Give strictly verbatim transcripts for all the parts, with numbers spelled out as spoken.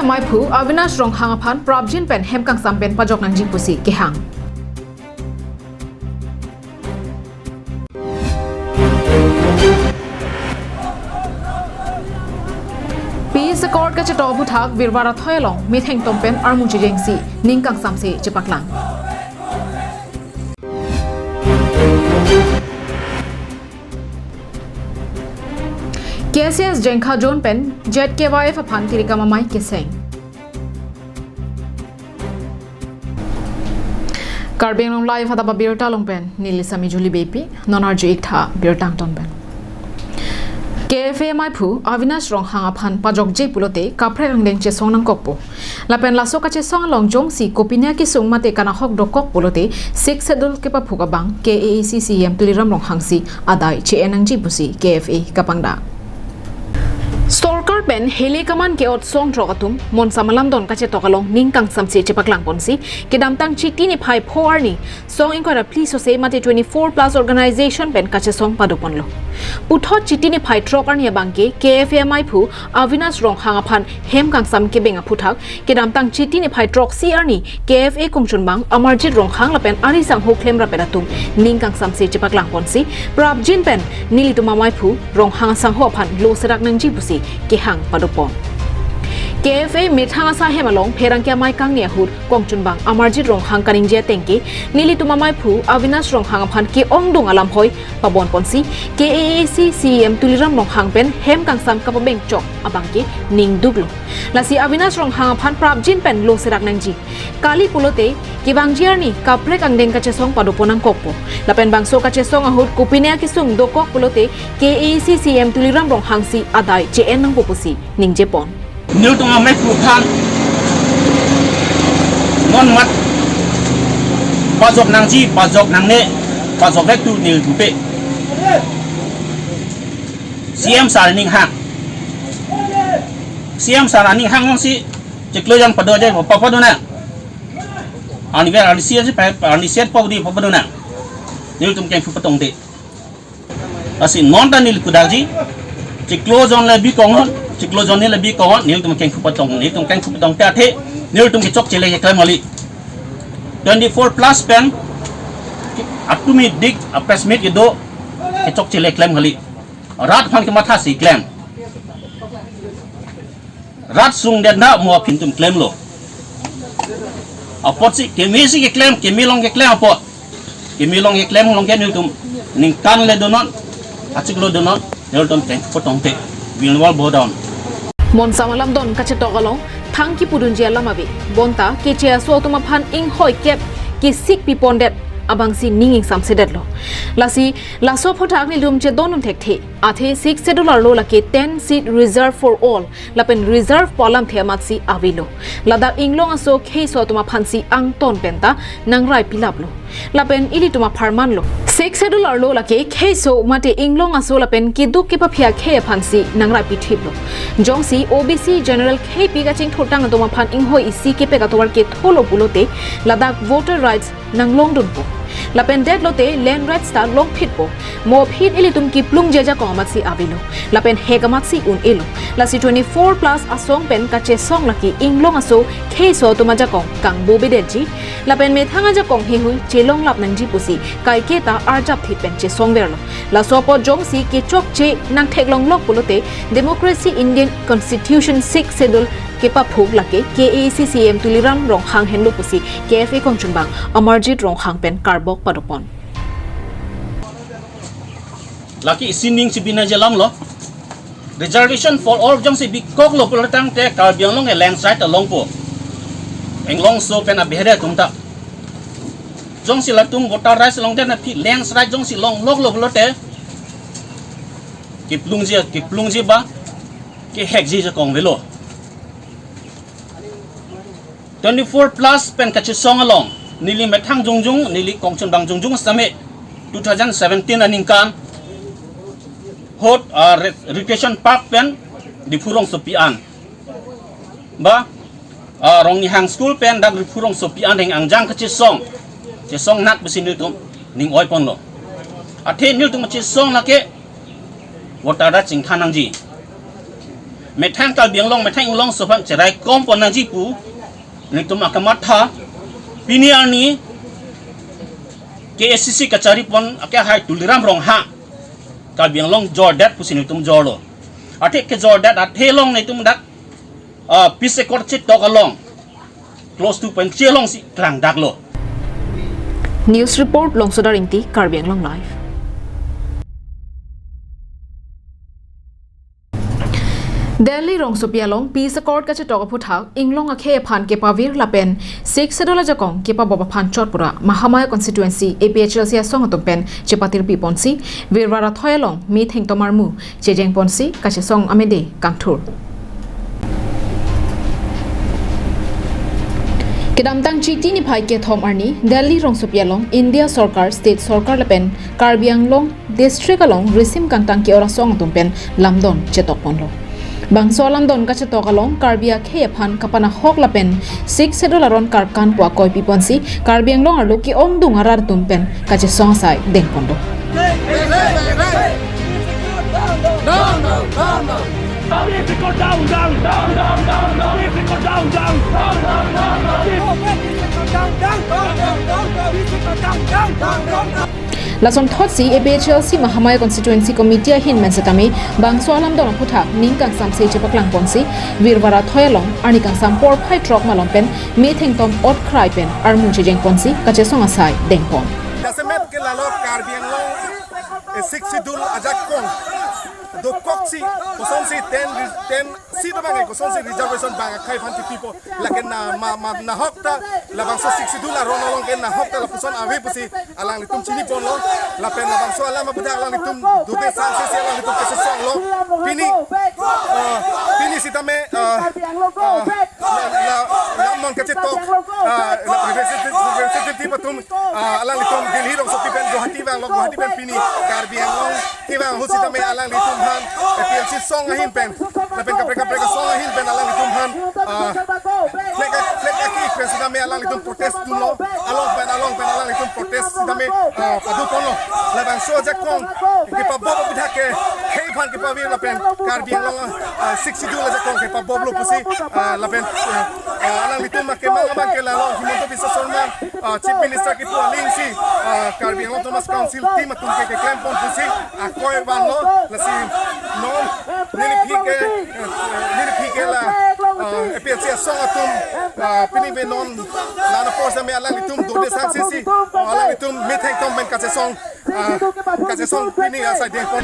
Maiphu Avinash Ronghang aphan prapjin pen hem kangsam pen pajok nangji pusi kehang. Peace Accord kachetok aphuthak Virvar athoi along metheng tom pen armu chejengsi ning kangsamse chepaklang. K C S Jengkha Zone pen Z K Y F aphan tirikam amei keseng. Karbi Anglong Live adap abirta along pen neli Sami Juli Beypi, non arju-ik tha birta angton pen. K F A maiphu Avinash Ronghang aphan pajokje pulote kaprek angdeng chesong nangkokpo. Lapen laso kachesong along jongsi kopinia kesung mate kanahok dokok pulote Sixth Schedule kepaphuk abang K A A C C E M Tuliram Ronghang si adai che-en nangji pusi K F A kapangdak. Sorkar pen hele kaman ke-ot songthrok atum Monsa Malamdon kachetok along ning kangsamse chepaklang ponsi kedamtang Chiti niphai pho arni song ingkoi ra phli sose mate twenty-four plus organization pen kachesong padoponlo. Puthot Chiti niphai throk arni abangke K F A maiphu Avinash Ronghang aphan hem kangsam kebeng aphuthak kedamtang Chiti niphai throksi arni K F A kongchunbang Amarjit Ronghang lapen ari sangho klemrap atum ning kangsamse chepaklang ponsi prapjin pen nelitum amaiphu Ronghang asangho aphan lo serak nangji pusi kehang padopon. K F A methang asai hem along pherangke amei kangni ahut kongchunbang Amarjit Ronghang kaningje atengke nelitum amaiphu Avinash Ronghang aphan ke-ongdung alam hoi pabon ponsi K A A C C E M Tuliram Ronghang pen hem kangsam kapabeng chok abangke ning duklo. Lasi Avinash Ronghang aphan prapjin pen lo serak nangji. Kali pulote kevangji arni kaprek angdeng kachesong padopon nangkokpo. Lapen bangso kachesong ahut kopinia kesung dokok pulote K A A C C E M Tuliram Ronghang si adai che-en nangpo pusi ningjepon. Nelitum amaiphu aphan non mat pajok nangji, pajok nangne, pajok vek tu nelitum pe. C M sir aning hang. C M sir aning hang si chiklo jon pado je papa dona. Ani ver ani siat pa ani siat pa di papa dona. Nelitum kengphu patong de. Lasi non ta neli kudakji. Chiklo jon le bikong hon, chiklo jon le bikong hon, nelitum kengphu patong, nelitum kengphu patong te athe, nelitum kechokche le keklem kali. Twenty-four plus pen, atum idik, a press meet kedo, kechokche le klem kali. Rat aphan kemathasi klem. Rat sungdet na mo aphi nelitum klemlo. Apotsi keme si keklem, keme along keklem apot. Keme along keklem along ke nelitum ningkan le donon, achiklo donon, nelitum kengphu patong te. Will never bow down. Monsa Malamdon kachetok along thang kipudunji alam ave. Bonta keche aso atum aphan inghoi kep kesik pipondet abangsi ning ingsamsedetlo. Lasi laso aphuthak nelitum chedondun thekthe. Athe Sixth Schedule arlo lake ten seat reserve for all lapen reserve pu alamthe amatsi avelo. Ladak inglong aso kheiso atum aphansi angton penta nangrai pilaplo. Lapen ilitum apharmanlo. Sixth Schedule arlo lake kheiso mate inglong aso lapen keduk kepaphi akhei aphansi nangrai pithiplo. Jongsi O B C general kheipi kachingthurtang atum aphan inghoi isi kepek atovar ketholo pulote ladak voter rights nanglongdunpo. Lapen detlote land rights ta longphitpo. Mo aphi ilitum kiplungji ajakong amatsi avelo. Lapen hek amatsi un-elo. Lasi twenty-four plus asong pen kachesong lake inglong aso kheiso atum ajakong kangbo bedetji. Lapen methang ajakong heihui chelonglap nangji pusi kaiketa arjapthip pen chesongverlo. Laso apot jongsi kechokche nangtheklonglok pulote democracy Indian Constitution Sixth Schedule kepaphuk lake K A A C C E M Tuliram Ronghang henlo pusi K F A kongchunbang Amarjit Ronghang pen karbok padopon. Lake isi ning chibina je alamlo. Reservation for all jongsi bikoklo pulotangte Karbi Anglong ke landslide alongpo. Inglong aso pen abihere atum ta. Jongsi latum voter rights along den aphi landslide jongsi longloklo pulote. Kiplungji, kiplungji ba, kehekji ajakong avelo. Twenty-four plus pen kachesong along, neli methang jongjong, neli kongchunbang jongjong same, two thousand seventeen aningkan, hot, ah, re-, recreation park pen, Diphu rongsopi an. Ba, ah, Rongnihang school pen dak Diphu rongsopi an heng angjang kachesong. Chesong nak besi nelitum ning oiponlo. Athe nelitum chesong lake voter rights chingthan nangji. Methang Karbi Anglong, methang Inglongso aphan cherai kom pon nangji pu nelitum akamatha. Pini arni K A C C kachari pon akehai Tuliram Ronghang Karbi Anglong jordet pusi nelitum jorlo. Athe kejordet athe along nelitum dak, ah, peace accord chetok along clause two point three alongsi klangdaklo. News report, Longsodar Ingti, Karbi Anglong Live. Delhi rongsopi along peace accord kachetok aphuthak inglong akhei aphan kepavir lapen Sixth Schedule ajakong kepabop aphan chot pura Mahamaya constituency A P H L C asong atum pen chepatirpi ponsi Virvar athoi along methengtom armu chejeng ponsi kachesong amede kangthur. Kedamtang Chiti niphai kethom arni Delhi rongsopi along India sorkar, state sorkar lapen Karbi Anglong district along risim kangtang ke-ot asong atum pen lamdon chetok ponlo. Bangso alamdon kachetok along Karbi akhei aphan kapanahok lapen Sixth Schedule aron karkan pu akoi piponsi Karbi Anglong arlo ke-ongdung arat atum pen kachesong asai dengponlo. Lasonthotsi A P H L C Mahamaya Constituency Committee ahin pen setame bangso alamdon aphuthak ning kangsamse chepaklang ponsi Virvar athoi along arni kangsam porphai throk malom pen methengtom ot khrai pen armu chejeng ponsi kachesong asai dengpon. Jasemet ke lalo Karbi Anglong, eh, Sixth Schedule ajakong dokoksi, kosonsi ten, ten seat abang, eh, kosonsi reservation abang akhei aphan kipipo, lake na ma, ma nahok ta, labangso Sixth Schedule aron along ke nahok ta lapuson ave pusi alanglitum chini ponlo, lapen labangso alam abang alanglitum dode sangse si alanglitum kachesonglo. Pini, ah, pini sitame, ah, ah, la, la, lamdon kachetok, ah, la representative, representative atum, ah, alanglitum Delhi rongsopi pen Guwahati vanglo, Guwahati pen pini Karbi Anglong kevang ahut sitame alanglitum aphan A P H L C asong ahin pen lapen kaprek kaprek asong ahin pen alanglitum aphan, ah, flag, flag aki pen sitame alanglitum protest dunlo, along pen along pen alanglitum protest sitame, ah, padu ponlo. Labangso ajakong kepabop aphuthak akhei aphan kepavir lapen Karbi Anglong, ah, Sixth Schedule ajakong kepaboplo pusi, ah, lapen, ah, ah, alanglitum akemang abang ke lalo Himanta Biswa Sarma, ah, Chief Minister kipu alingsi, ah, Karbi Anglong Autonomous Council team atum ke keklem pon pusi akoi vanlo. Lasi non neliphi ke, eh, neliphi ke la, ah, A P H L C asong atum, ah, pini ave non lana apor sitame alanglitum dode sangse si, ah, alanglitum methengtom pen kachesong, ah, kachesong pini asai dengpon.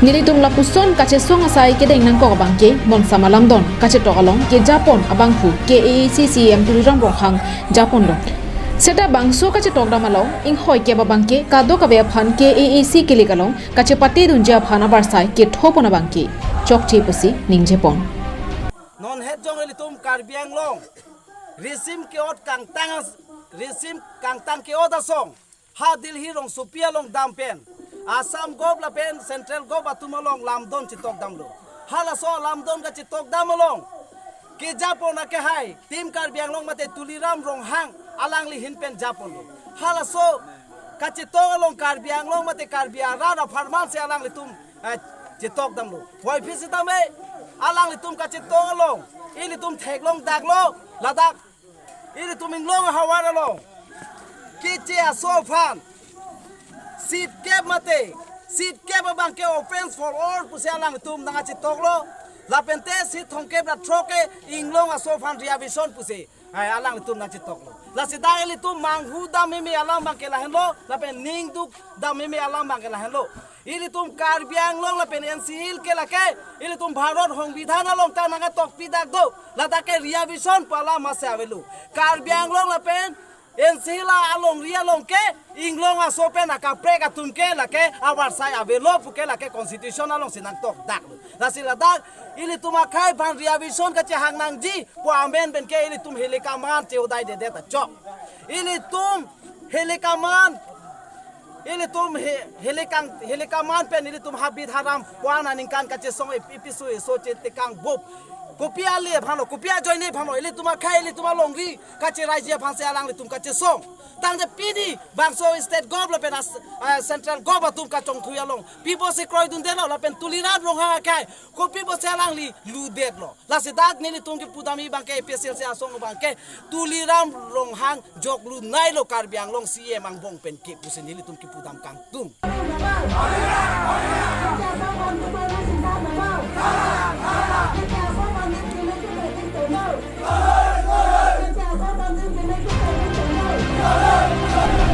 Nelitum lapuson kachesong asai kedeng nangkok abang ke bonsam alamdon kachetok along kejapon abangphu K A A C C E M Tuliram Ronghang japonlo. Seta bangso kachetok dam along inghoi kep abang ke kadokave aphan K A A C kilik along kachepate dunji aphan avarsai kethopon abang ke chokche pusi ningjepon. Non het jong ilitum Karbi Anglong risim ke-ot kangtang as-, risim kangtang ke-ot asong ha Delhi rongsopi along dam pen Assam Govt lapen Central Govt atum along lamdon chetok damlo. Halaso lamdon kachetok dam along kejapon akehai Team Karbi Anglong mate Tuliram Ronghang alangli ahin pen japonlo. Halaso kachetok along Karbi Anglong mate Karbi arat apharman si alanglitum, eh, chetok damlo. Puvoiphit sitame alanglitum kachetok along ilitum theklong daklo, ladak ilitum inglong ahavar along keche aso aphan seat kep mate, seat kep abang ke offence for all pusi alanglitum nangchetoklo. Lapen te seat thomkep ra throk ke inglong aso aphan reservation pusi, ai, alanglitum nangchetoklo. Lasi dak ilitum manghu dam meme alam abang ke lahenlo, lapen ning duk dam meme alam abang ke lahenlo. Ilitum Karbi Anglong lapen N C Hill ke lake ilitum Bharat Songbidhan along ta nangketokpi dak do. Ladak ke reservation pu alam masi avelo. Karbi Anglong lapen N C Hill alongri along ke inglong aso pen akaprek atum ke lake avarsai avelo pu ke lake constitution alongsi nangtok daklo. Lasi ladak ilitum akhei aphan reservation kachehang nangji pu amen pen ke ilitum Hilikaman chehodai dedet ta chok. Ilitum Hilikaman, ilitum hi-, Hilikang, Hilikaman pen ilitum Habit Haram pu aningkan kachesong ip-, ipisu iso chetekang bup. Kopi ale aphanlo, kopi ajoine aphanlo, ilitum akhei, ilitum alongri kacherai ji aphansi alanglitum kachesong. Tangte pini bangso state govt lapen as-, ah, central govt atum kachongthui along pi pusi kroidundetlo lapen Tuliram Ronghang akhei kopi pusi alangli ludetlo. Lasi dak nelitum kipudam abangke A P H L C asong abangke Tuliram Ronghang joklu nailo Karbi Anglong C E M angbong pen ke pusi nelitum kipudam kangtung.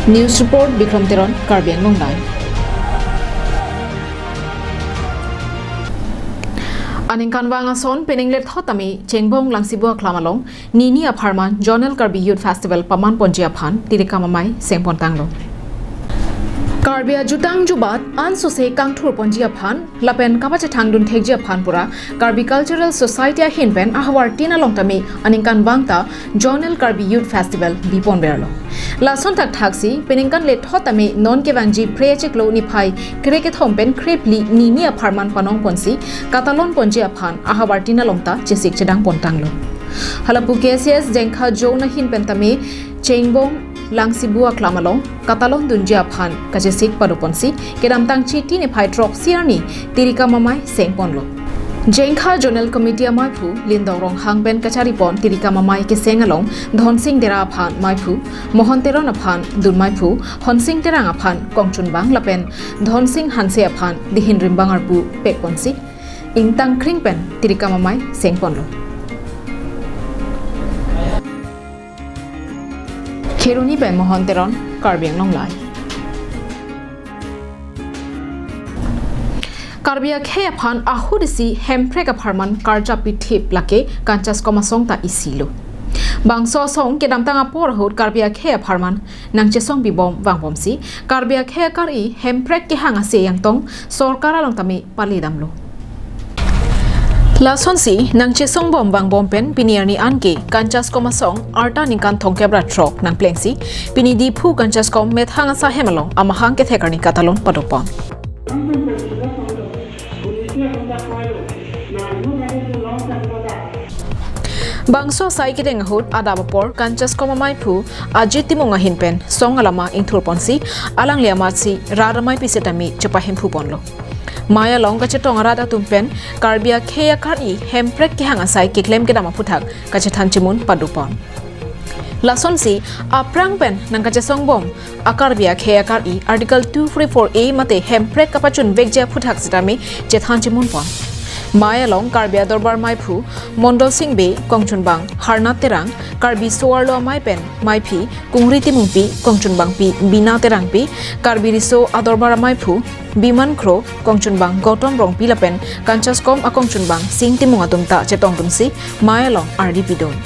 News report, Bikram Teron, Karbi Anglong Live. Aningkanvang ason peninglet thot tame Chengbong Langsibu Aklam along Nini apharman Zonal Karbi Youth Festival paman ponji aphan tirikam amei sengpon tanglo. Karbi ajutang jubat ansose kangthur ponji aphan lapen kapachethangdun thekji aphan pura Karbi Cultural Society ahin pen ahavar tin along tame aningkanvang ta Zonal Karbi Youth Festival bipon verlo. Lason thakthaksi peningkan lethot tame non kevangji Phre achiklo niphai krekethom pen krephli Nini apharman panong ponsi katalon ponji aphan ahavar tin along ta chesik chedang pon tanglo. Halapu K C S Jengkha Zone ahin pen tame Chengbong Langsibu Aklam along katalon dunji aphan kachesik pado ponsi kedamtang Chiti niphai throksi arni tirikam amei sengponlo. Jengkha Zonal Committee ameiphu Lindong Ronghang pen kachari pon tirikam amei keseng along Dhonsing Dera aphan meiphu, Mohon Teron aphan dun meiphu, Honsing Terang aphan kongchunbang lapen Dhonsing Hanse aphan dihin rimbang arpu pek ponsi ingtang kring pen tirikam amei sengponlo. Kheroni pen Mohon Teron, Karbi Anglong Live. Karbi akhei aphan ahut isi Hemprek apharman karjap pithip lake Kanchas Komasong ta isilo. Bangso asong kedamtang apor ahut Karbi akhei apharman nangchesong bibom vangbomsi Karbi akhei akari Hemprek kehang ase yangtong sorkar along tame pale damlo. Lasonsi nangchesong bom vangbom pen pini arni anke Kanchas Komasong arta ningkan thomkep ra throk nangplengsi pini Diphu Kanchas Kom methang asahem along amahang kethek arni katalon padopon. Bangso asai kedeng ahut adap apor Kanchas Kom ameiphu Ajit Timung ahin pen song alama ingthur ponsi alangli amatsi rat amei pi setame chepahemphu ponlo. Mei along kachetong arat atum pen Karbi akhei akari Hemprek kehang asai keklem kedam aphuthak kachethan chimun padopon. Lasonsi aphrang pen nangkachesong bom a Karbi akhei akari Article two forty-four A mate Hemprek kapachunvekji aphuthak setame chethan chimun pon. Mei along Karbi adorbar meiphu Mondol Sing Bey, kongchunbang Harnath Terang, Karbi so-arlo amei pen meiphi Kungri Timungpi, kongchunbangpi Bina Terangpi, Karbi riso adorbar ameiphu Biman Kro, kongchunbang Gautam Rongpi lapen Kanchas Kom akongchunbang Sing Timung atum ta chetongdunsi mei along ardi pidun.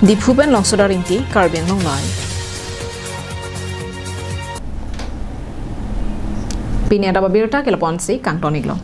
Diphu pen Longsodar Ingti, Karbi Anglong Live. Pini adap abirta ke lapu-ansi kangton-iklo.